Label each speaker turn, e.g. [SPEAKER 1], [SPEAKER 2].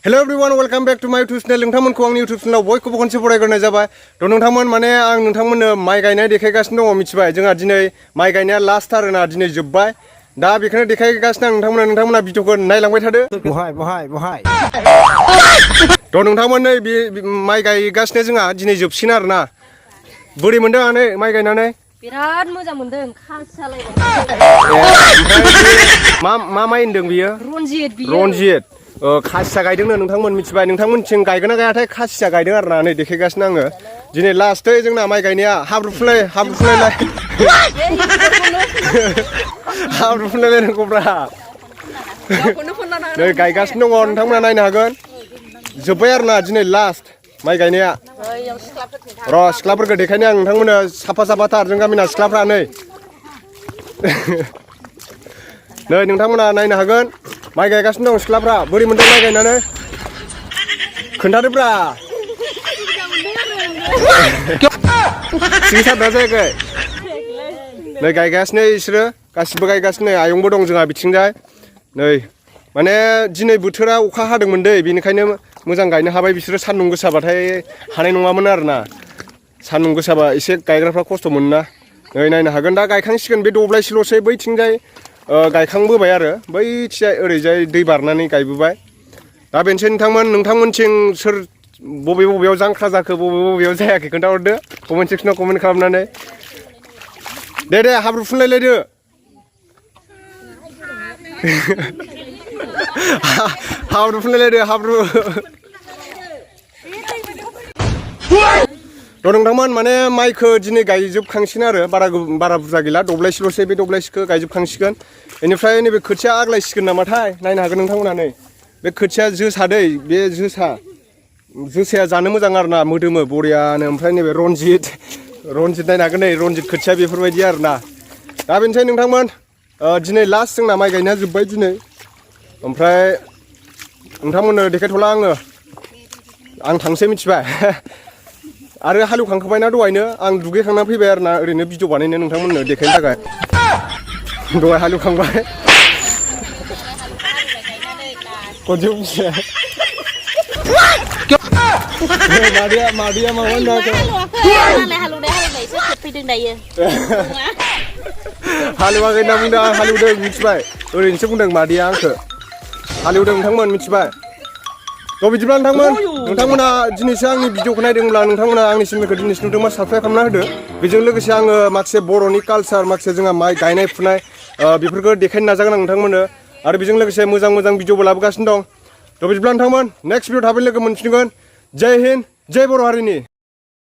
[SPEAKER 1] hello everyone welcome back to my YouTube channel नोंथांमोनखौ आंनि YouTube चैनलाव बयखौबो खनसे बरायग्रोनाय जाबाय थ' नोंथांमोन माने आं नोंथांमोननो माइ गायनाय देखायगासिनो दङ मिथिबाय जोंहा दिनै माइ गायनाया लास्ट आरोना दिनै जोब्बाय दा बेखौनो देखायगासिनो आं नोंथांमोना भिडिअखौ नायलांबाय थादो
[SPEAKER 2] बहाय
[SPEAKER 1] थ' नोंथांमोन नै बे माइ गायगासिनो जोंहा दिनै जोबसिगोन आरोना बोरै मोनदों आनै माइ गायनानै
[SPEAKER 3] बिराद मोजां मोनदों खासियालाय
[SPEAKER 1] मा माइ होनदों बियो रनजित खासिया गायदोंनो नोंथांमोन मिथिबाय नोंथांमोनथिं गायगोन ना गायाथाय खासिया गायदों आरोना नै देखायगासिनो आङो दिनै लास्टै जोंना माइ गायनाया हाब्रु फुनलायलाय नांगौब्रा नै गायगासिनो दङ नोंथांमोना नायनो हागोन जोब्बाय आरोना दिनै लास्ट माइ गायनाया र' सिख्लाफोरखौ देखायनो आं नोंथांमोननो साफाथार जों गामिना सिख्लाफ्रा नै नोंथांमोना नायनो हागोन माइ गायगासिनो दं सिख्लाफ्रा बोरै मोनदों माइ गायनानै खोन्थादोब्रा सिंसारना जायाखै नै गायगासिनो बिसोरो गासिबो गायगासिनो आयंबो दं जोंहा बिथिंजाय नै माने दिनै बोथोरा अखा हादोंमोन दै बेनिखायनो मोजां गायनो हाबाय बिसोरो सान्दुं गोसाबाथाय हानाय नङामोन आरोना सान्दुं गोसाबा एसे गायग्राफ्रा खस्थ' मोनोना नै नायनो हागोन दा गायखांसिगोन बे दब्लायसेल'सै बैथिंजाय गायखांबोबाय आरो बैथिजाय ओरैजाय दै बारनानै गायबोबाय दा बेनोसै नोंथांमोनथिं सोर बबेयाव जांख्रा जाखो बबेयाव जायाखै खोन्थाहरदो कमेन्ट सेक्सनाव कमेन्ट खालामनानै दे हाब्रु फुनलायलायदो हाब्रु फुनलायलायदो हाब्रु थ' नोंथांमोन माने माइखौ दिनै गायजोबखांसिगोन आरो बारा बुरजा गैला दब्लायसेल'सै बे दब्लायसेखौ गायजोबखांसिगोन बेनिफ्राय नैबे खोथिया आग्लायसिगोन नामाथाय नायनो हागोन नोंथांमोना नै बे खोथिया जोसा दै बे जोसाया जानो मोजां आरोना मोदोमो बरियानो ओमफ्राय नैबे रनजित नायनो हागोन नै रनजित खोथिया बेफोरबायदि आरोना दा बेनोसै नोंथांमोन दिनै लास्ट जोंना माइ गायनाया जोब्बाय दिनै ओमफ्राय नोंथांमोननो देखायथ'ला आं थांसै मिथिबाय आरो हालेवखांखाबायना दहायनो आं दुगैखांना फैबाय आरोना ओरैनो भिडिअ बानायनो नोंथांमोननो देखायनो थाखाय दहाय हालेवखांबाय मादैया माबा होनाखै हालेवाखै होनना बुंदों आं हालेवदों मिथिबाय ओरैनोसो बुंदों मादैया आंखौ हालेवदों नोंथांमोन मिथिबाय थ' बिदिब्ला नोंथांमोना दिनैसो आंनि भिडिअखौ नायदोंब्ला नोंथांमोना आंनि चेनेलखौ दिनैसो नुदोंबा साबस्क्राइब खालामना होदो बेजों लोगोसे आङो माखासे बर'नि कालचार माखासे जोंहा माइ गायनाय फुनाय बेफोरखौ देखायनो नाजागोन आं नोंथांमोननो आरो बेजों लोगोसे मोजां भिडिअबो लाबोगासिनो दं थ' बिदिब्ला नोंथांमोन नेक्स्ट भिडिअ थाबै लोगो मोनफिनगोन जय हिन्द जय बर' हारिनि